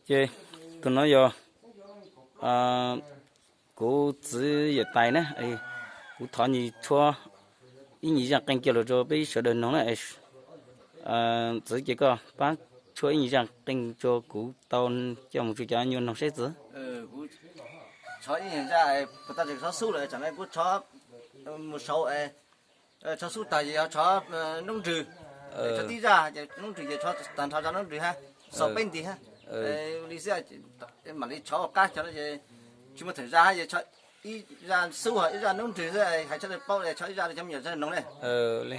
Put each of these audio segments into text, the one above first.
Ces tus no yog kuv txiv yawm tais na, kuv thov nws tshuab ib nyuag zaj qeej kiag los rau peb sawv daws noog na. Txiv, ces koj pab tshuab ib nyuag zaj qeej rau kuv tau coj mus rau cov nyuas noog seb txiv. Txhob ib nyuag zaj, puas tau tseem txhob xub lawm, tsam no kuv txhob mus saud, txhob xub tag ces yog txhob noob nrwg, txhob tib zaj ces noob nrwg ces txhob tag nrho zaj noob nrwg hab, xaus peb nti hab. Li xwb, mam li txhob ua qab cov no ces tsis muaj theem zaj hab, ces txhob ib zaj xub ho ib zaj noob nrwg xwb, hais txhob paub, txhob ib zaj rau cov me nyuam sawv daws noog ne.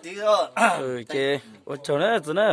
Ces ua tsaug na txiv na.